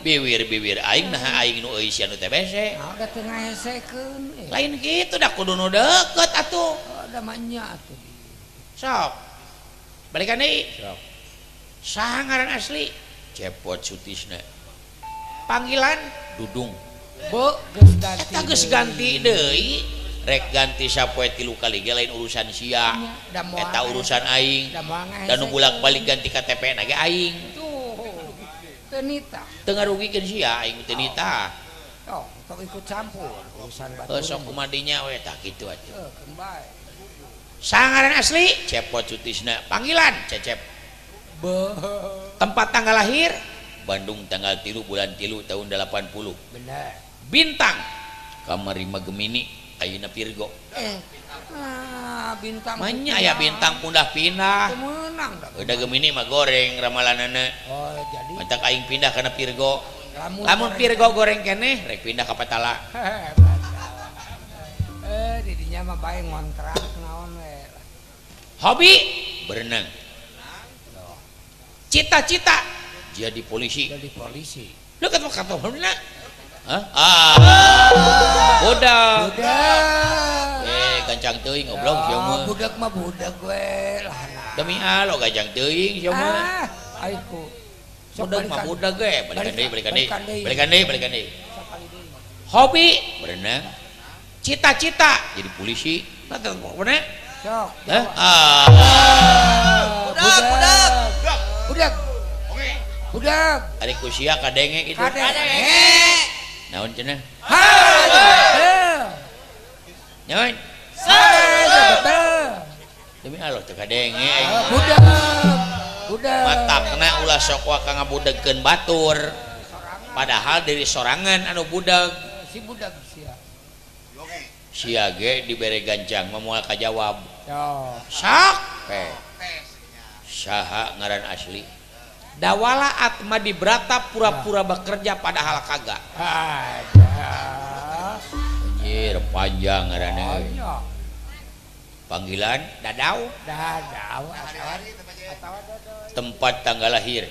Biwir-biwir aing naha aing nu euis anu TBC. Nah, udah teu ngahesekeun. Lain kitu da kudu nu deukeut atuh. Oh, da manya atuh. Sok. Balikan deui. Sok. Saha ngaran asli? Cepot Sutisna. Panggilan? Dudung. Bo geus ganti. Eta geus ganti deui. Rek ganti sapoe 3 kali ge lain urusan sia. Eta urusan aing. Da nu bolak-balik ganti KTP na ge aing. Tuh. Teu nita. Teu ngarugikeun sia aing teu nita. Oh, tong ikut campur urusan batur. Heuh sok kumadinya we tah kitu atuh. Heuh, keun bae. Saha ngaran asli? Cepot Sutisna. Panggilan? Cecep. Be. Tempat tanggal lahir? Bandung tanggal 3 bulan 3 tahun 80. Bener. Bintang? Kamari mah Gemini, ayeuna Virgo. Ah, bintang. Manya aya bintang pindah-pindah. Teu meunang da. Udah Gemini mah goreng ramalanana. Oh, jadi. Matak aing pindah kana Virgo. Lamun Virgo goreng keneh, rek pindah ka Patala. Didinya mah bae ngontrak naon we. Hobi? Berenang. Cita-cita? Jadi polisi. Jadi polisi. Lu ketemu mana? Hah? Ah. Budak. Budak. Gancang teuing goblok sia mah. Budak mah budak we lah. Demi Allah gancang teuing sia mah. Ah, aiku. Budak mah budak ge, balikan deui, balikan deui. Balikan deui, balikan deui. Hobi? Berenang. Cita-cita? Jadi polisi. Mana? Sok. Hah? Ah. Budak, budak. Budak. Budak. Ari ku sia kadenge kitu. Kadenge. Naon cenah? Ha. Naon? Demi Allah teu kadenge aing. Budak. Budak. Matakna ulah sok waka ngabudegkeun batur. Padahal diri sorangan anu budak. Si budak sia. Sia ge dibere gancang mah moal kajawab. Sok. Saha ngaran asli? Dawala Atma Dibrata pura-pura bekerja padahal kagak. Anjir panjang ngaranna. Panggilan Dadau. Dadau. Tempat tanggal lahir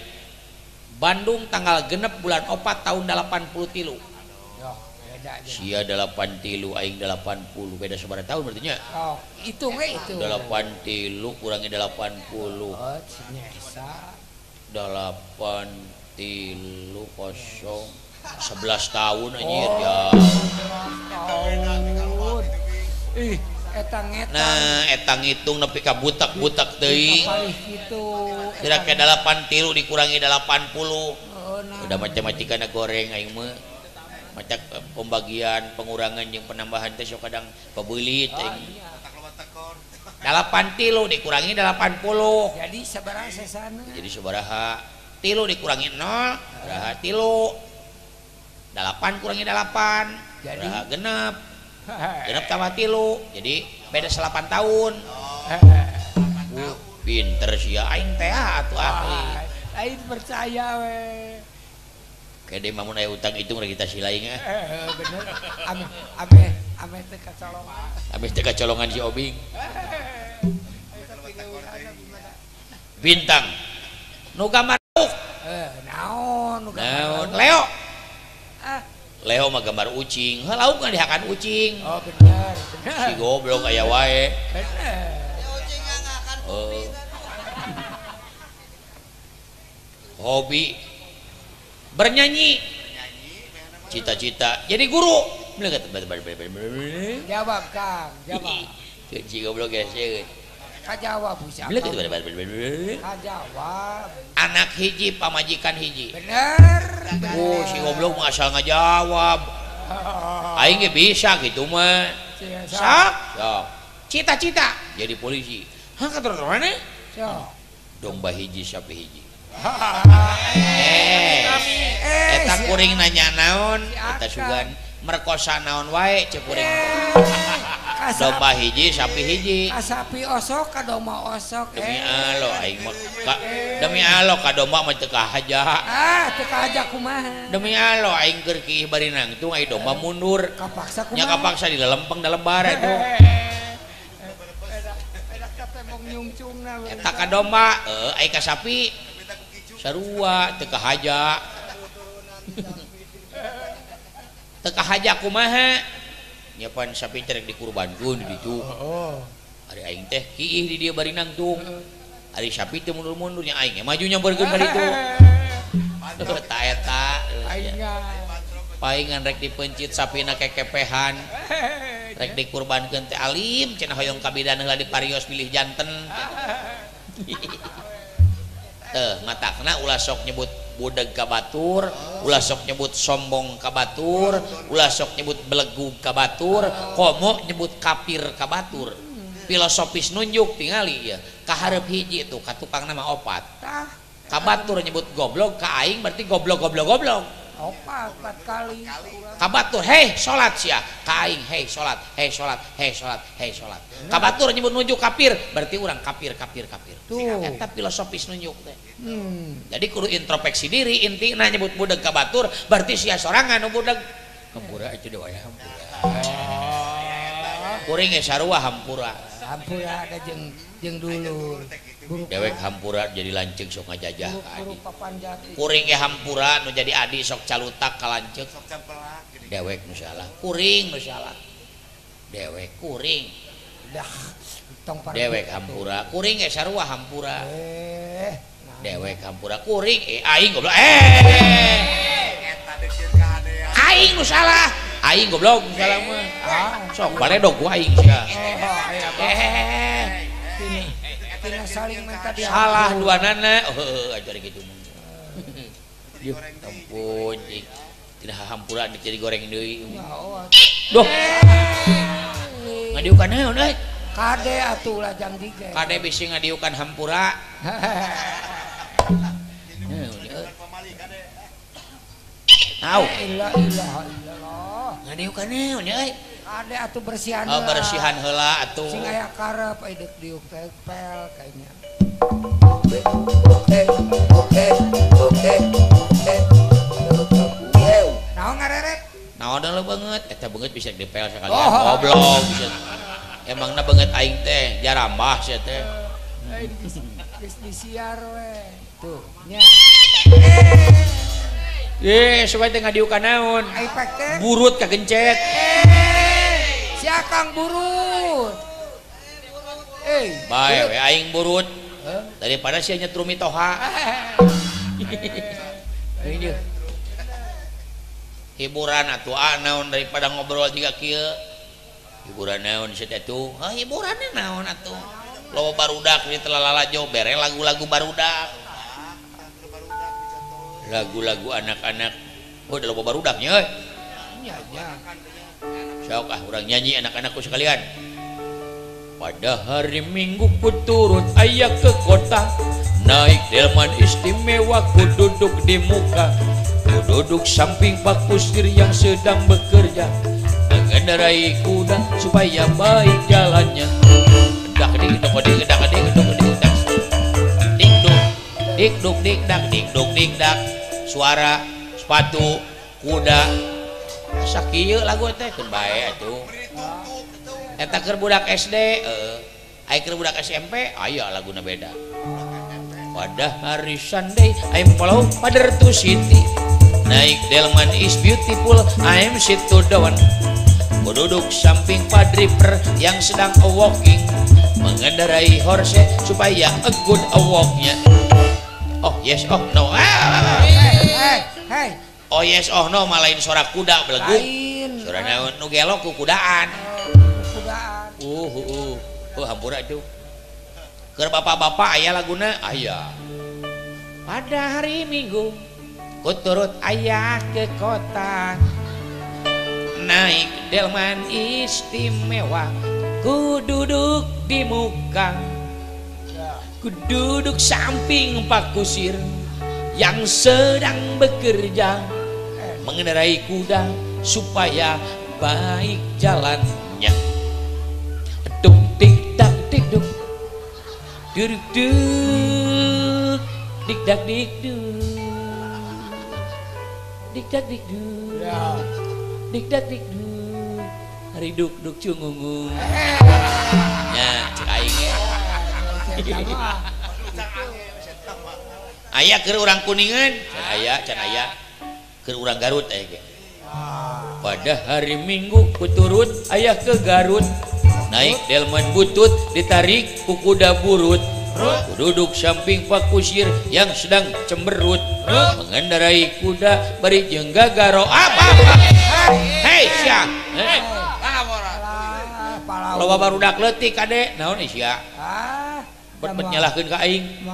Bandung tanggal 6 bulan 4 tahun 83. Sia 83 aing 80 beda sabaraha tahun berarti nya? Oh, hitung we itu. 83 kurangi 80. Oh, nya 8 3 0 11 tahun anjir ya. Ih, eta ngetang. Nah, eta ngitung nepi ka butak-butak teuing. Kitu. Kira-kira 8 3 dikurangi 80. Udah matematikana goreng aing mah. Macak pembagian, pengurangan jeung penambahan teh sok kadang pabeulit aing. 8 3 dikurangi 80. Jadi sabaraha sesana? Jadi sabaraha? 3 dikurangi 0, baraha 3. 8 kurangi 8, jadi baraha genep. Genep tambah 3, jadi beda 8 tahun. Pinter sia aing teh atuh ahli. Aing percaya we. Kede mah mun aya utang hitung rek kita silaing ah. Bener. Ame ame ame teu kacolongan. Ame teu kacolongan si Obing. Bintang. Nu gambar lauk. Naon nu gambar Leo. Ah. Leo mah gambar ucing. Heuh lauk mah dihakan ucing. Oh bener, bener. Si goblok aya wae. Bener. Ucing ngakan kopi. Hobi bernyanyi, cita-cita jadi guru. Jawab Kang, jawab. Si goblok geus. Kajawab siapa? Kajawab. Anak hiji pamajikan hiji. Bener. Oh, si goblok mah asal ngajawab. Aing ge bisa gitu mah. Sok. Sok. Cita-cita jadi polisi. Hah katur mana? Sok. Domba hiji sapi hiji. Eta kuring nanya naon, eta sugan merkosa naon wae cek kuring. Domba hiji sapi hiji. Ka sapi osok ka domba osok. Demi Allah aing mah demi Allah ka domba mah teu kahaja. Ah, teu kahaja kumaha? Demi Allah aing keur kiih bari nangtung ai domba mundur. Kapaksa kumaha? Nya kapaksa di lelempeng da lebar atuh. Eta ka domba, heuh ai ka sapi sarua teu kahaja. Teu kahaja kumaha? Nyapan sapi teh rek dikurbankeun di ditu. Ari aing teh kiih di dieu bari nangtung. Ari sapi teh mundur-mundur nya aing maju nyamperkeun ka ditu. Ta eta. Paingan rek dipencit sapina kekepehan. Rek dikurbankeun teh alim cenah hoyong kabidan heula diparios bilih janten. Teh matakna ulah sok nyebut budeg ka batur, ulah sok nyebut sombong ka batur, ulah sok nyebut belegug ka batur, komo nyebut kafir ka batur. Filosofis nunjuk tingali ya, kahareup hiji tuh ka tukangna mah opat. Ka batur nyebut goblok, ka aing berarti goblok goblok goblok. Opat empat kali. Ka batur hei salat sia, ka aing hei salat, hei salat, hei salat, hei salat. Ka batur nyebut nunjuk kafir, berarti urang kafir kafir kafir. Tuh. Eta filosofis nunjuk teh. Jadi kudu introspeksi diri intina nyebut budeg ka batur berarti sia sorangan nu budeg. Hampura itu dewa ya hampura. Kuring ge sarua hampura. Hampura ada jeung jeung dulur. Dewek hampura jadi lanceuk sok ngajajah ka adi. Kuring ge hampura nu jadi adi sok calutak ka lanceuk. Dewek nu salah, kuring nu salah. Dewek kuring. Dewek hampura, kuring ge sarua hampura. Dewek hampura kuring aing goblok. Aing nu salah. Aing goblok nu salah mah. Sok baledog ku aing sia. Salah dua nana. Heuh ajar kitu mah. Yuh, ampun cing. Tidak hampura jadi goreng deui. Duh. Ngadiukan naon euy? Kade atuh lajang dige. Kade bisi ngadiukan hampura. Tahu. La ilaha illallah. Ngadiukan naon euy? Kade atuh bersihan. Oh, bersihan heula atuh. Sing aya karep ai deuk diuk teh pel kayaknya. Naon ngareret? Naon deuleu beungeut? Eta beungeut bisa dipel sakalian. Goblok bisa. Emangna beungeut aing teh jarambah sia teh. Geus disiar we. Tuh nya. Supaya teh ngadiukan naon? Burut kagencet. Si Akang burut. Bae we aing burut. Daripada sia nyetrumi toha. Hiburan atuh naon daripada ngobrol jiga kieu. Hiburan naon sia teh tuh? Hah hiburanna naon atuh? Loba barudak di telalalajo bere lagu-lagu barudak. Lagu-lagu anak-anak. Oh, da loba barudaknya euy. Nya nya. Sok ah urang nyanyi anak-anakku sekalian. Pada hari Minggu ku turut ayah ke kota, naik delman istimewa ku duduk di muka, ku duduk samping Pak Kusir yang sedang bekerja, mengendarai kuda supaya baik jalannya. Dak dik dok dik dak dik dok dik dak dik duk dik duk dik dak dik duk dik dak. Suara sepatu kuda. Asa kieu lagu teh keun bae atuh. Eta keur budak SD, ai keur budak SMP aya laguna beda. Pada hari Sunday I'm follow father to city, naik delman is beautiful, I'm sit to down. Ku duduk samping Pak Driver yang sedang walking, mengendarai horse supaya a good walknya. Oh yes, oh no. Hey. Oh yes, oh no, malain suara kuda beleguk. Suara naon nu gelo ku kudaan. Hampura itu. Keur bapak-bapak aya laguna aya. Pada hari Minggu ku turut ayah ke kota, naik delman istimewa, ku duduk di muka, ku duduk samping Pak Kusir yang sedang bekerja, mengendarai kuda supaya baik jalannya. dik duk. Duk duk dik dak dik duk. Dik dak dik duk. Dik dak dik duk. Hari duk duk cungungung. Nya cek aing ge. Aya keur urang Kuningan, can aya, can aya. Keur urang Garut aya ge. Pada hari Minggu kuturut ayah ke Garut. Naik delman butut ditarik ku kuda burut. Duduk samping Pak Kusir yang sedang cemberut. Mengendarai kuda bari jeung gagaro. Apa apa. Hei sia. Loba barudak leutik kade naon sia? Bet nyalahkeun ka aing.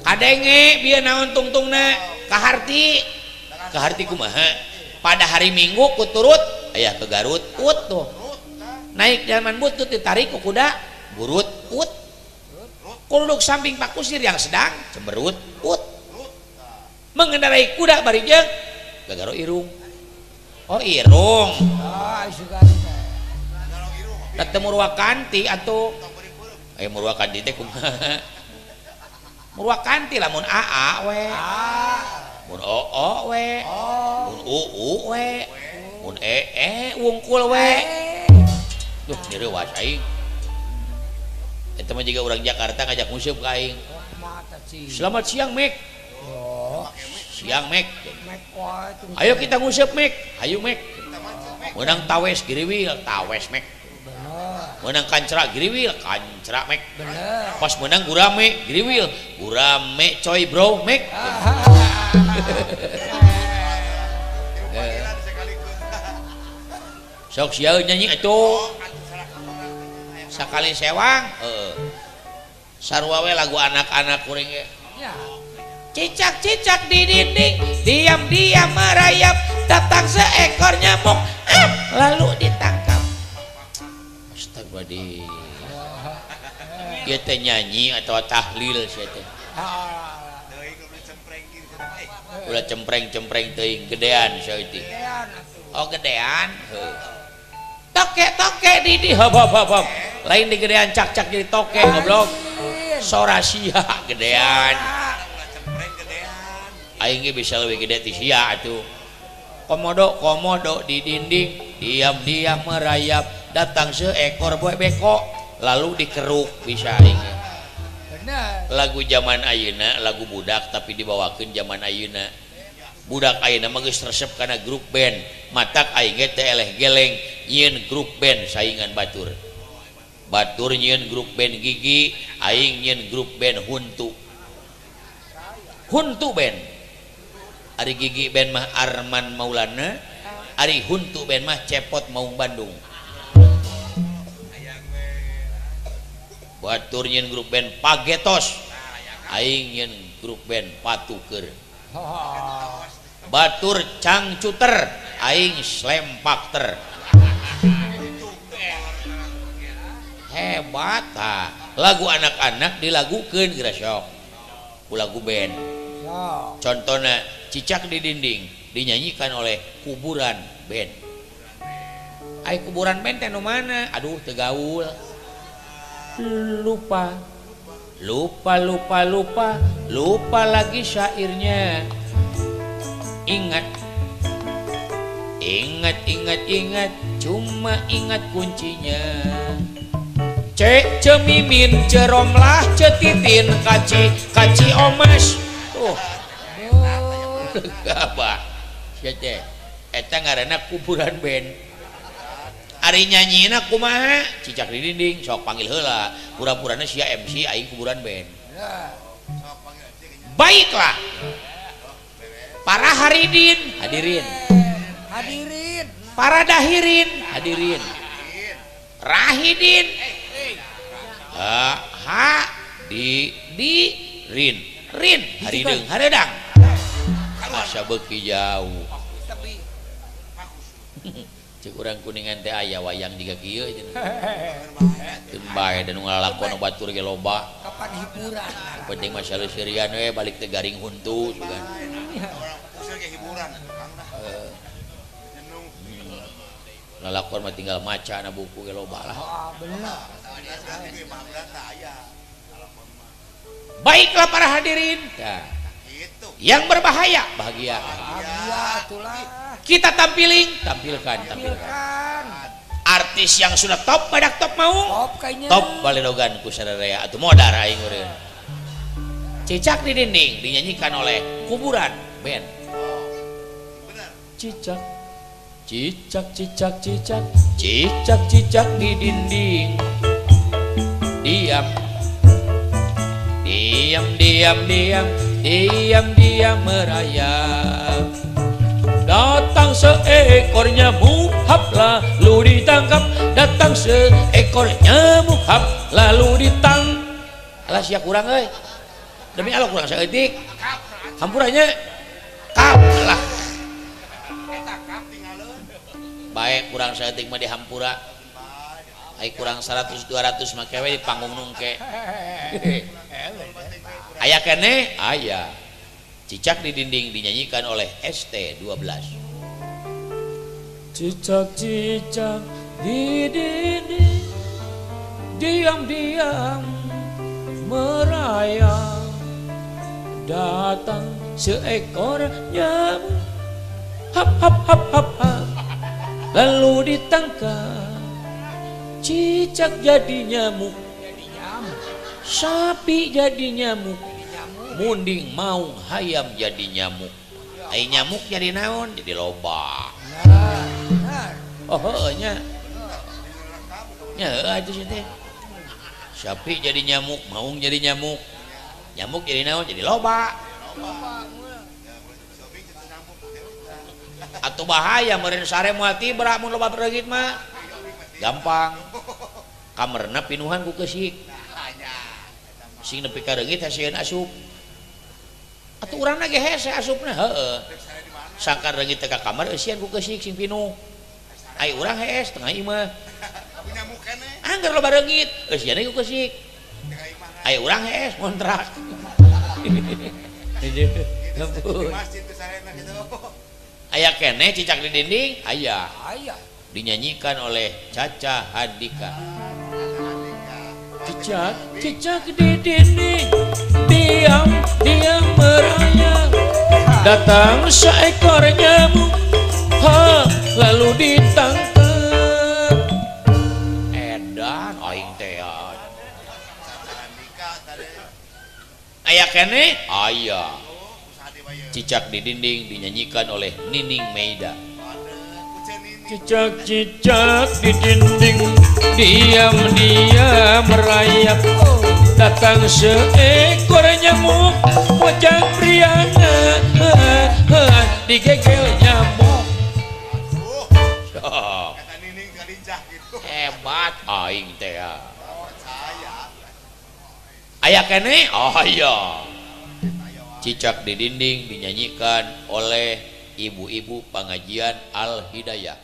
Kadenge bieu naon tungtungna? Kaharti. Kaharti kumaha? Pada hari Minggu kuturut ayah ke Garut ut tuh. Naik delman butut ditarik ku kuda burut ut. Duduk samping Pak Kusir yang sedang cemberut ut. Mengendarai kuda bari jeung gagaro irung. Oh irung. Teu murwakanti atuh. Aya murwakanti teh kumaha? Murwakanti lamun aa we. Mun oo we. Mun uu we. Mun ee wungkul we. Duh nyereuwas aing. Eta mah jiga urang Jakarta ngajak nguseup ka aing. Selamat siang Mek. Siang Mek. Ayo kita nguseup Mek. Ayo Mek. Menang tawes giriwil, tawes Mek. Menang kancra giriwil, kancra Mek. Pas menang gurame giriwil, gurame coy bro Mek. Sok sial nyanyi atuh. Sakali sewang, sarua we lagu anak-anak kuring ge. Cicak-cicak di dinding, diam-diam merayap, datang seekor nyamuk, lalu ditangkap. Astagfirullahaladzim. Ieu teh nyanyi atau tahlil sia teh. Ulah cempreng-cempreng teuing gedean saeutik. Oh gedean, heuh. Toke-toke di di hop hop hop hop. Lain di gedean cak-cak jadi toke goblok. Sora sia gedean. Aing ge bisa leuwih gede ti sia atuh. Komodo komodo di dinding diam-diam merayap, datang seekor beko lalu dikeruk bisa aing. Lagu zaman ayeuna lagu budak tapi dibawakeun zaman ayeuna. Budak ayeuna mah geus resep kana grup band, matak aing ge teh eleh geleng nyieun grup band saingan batur. Batur nyieun grup band Gigi, aing nyieun grup band Huntu. Huntu band. Ari Gigi band mah Arman Maulana, ari Huntu band mah Cepot Maung Bandung. Batur nyieun grup band Pagetos, aing nyieun grup band Patuker. Batur Cangcuter, aing Slempakter. Hebat ah. Lagu anak-anak dilagukeun geura sok. Ku lagu band. Contohna Cicak di Dinding dinyanyikan oleh Kuburan Band. Ai Kuburan Band teh nu mana? Aduh teu gaul. Lupa. Lupa lupa lupa, lupa lagi syairnya. Ingat. Ingat ingat ingat, cuma ingat kuncinya. Cek cemimin ceromlah cetitin kaci kaci omas. Tuh. Apa? Sia teh. Eta ngaranna Kuburan Band. Ari nyanyina kumaha? Cicak di dinding sok panggil heula. Pura-purana sia MC aing Kuburan Band. Baiklah. Para haridin, hadirin. Hadirin. Para dahirin, hadirin. Rahidin. Ha di di rin rin harideung hareudang. Asa beuki jauh. Cek urang Kuningan teh aya wayang jiga kieu cenah. Teu bae da nu ngalalakon batur ge loba. Kapan hiburan. Penting mah saleuserian we balik teh garing huntu sugan. Lalakon mah tinggal maca na buku ge loba lah. Bener. Baiklah para hadirin. Nah, yang berbahaya bahagia. Kita tampilin, tampilkan. Artis yang sudah top badak top mau. Top baledogan ku sadaya atuh modar aing eureun. Cicak di dinding dinyanyikan oleh Kuburan Band. Cicak cicak cicak cicak cicak cicak di dinding. Diam diam diam diam diam diam merayap. Datang seekor nyamuk hap lalu ditangkap. Datang seekor nyamuk hap lalu ditang. Alah sia kurang euy. Demi Allah kurang saeutik. Hampuranya kap lah. Baik kurang saeutik mah dihampura. Ai kurang 100 200 mah kewe di panggung nungke. Aya keneh? Aya. Cicak di dinding dinyanyikan oleh ST12. Cicak-cicak di dinding diam-diam merayap. Datang seekor nyamuk hap hap hap hap hap lalu ditangkap. Cicak jadi nyamuk, sapi jadi nyamuk, munding maung hayam jadi nyamuk. Ai nyamuk jadi naon? Jadi loba. Oh heueuh nya. Nya heueuh atuh sia teh. Sapi jadi nyamuk, maung jadi nyamuk. Nyamuk jadi naon? Jadi loba. Atuh bahaya meureun sare moal tibra mun loba reungit mah. Gampang. Kamarna pinuhan ku keusik. Sing nepi ka reungit hasieun asup. Atuh urangna ge hese asupna heueuh. Sangkan reungit teh ka kamar eusian ku keusik sing pinuh. Ai urang hees tengah imah. Angger loba reungit eusian ku keusik. Ai urang hees ngontrak. Aya keneh cicak di dinding? Aya. Dinyanyikan oleh Caca Handika. Cicak cicak di dinding diam diam merayap. Datang seekor nyamuk ha lalu ditangkap. Edan aing teh. Aya keneh? Aya. Cicak di dinding dinyanyikan oleh Nining Meida. Cicak-cicak di dinding diam-diam merayap. Datang seekor nyamuk mojang priana digegel nyamuk. Hebat aing teh. Aya keneh? Aya. Cicak di dinding dinyanyikan oleh ibu-ibu pengajian Al Hidayah.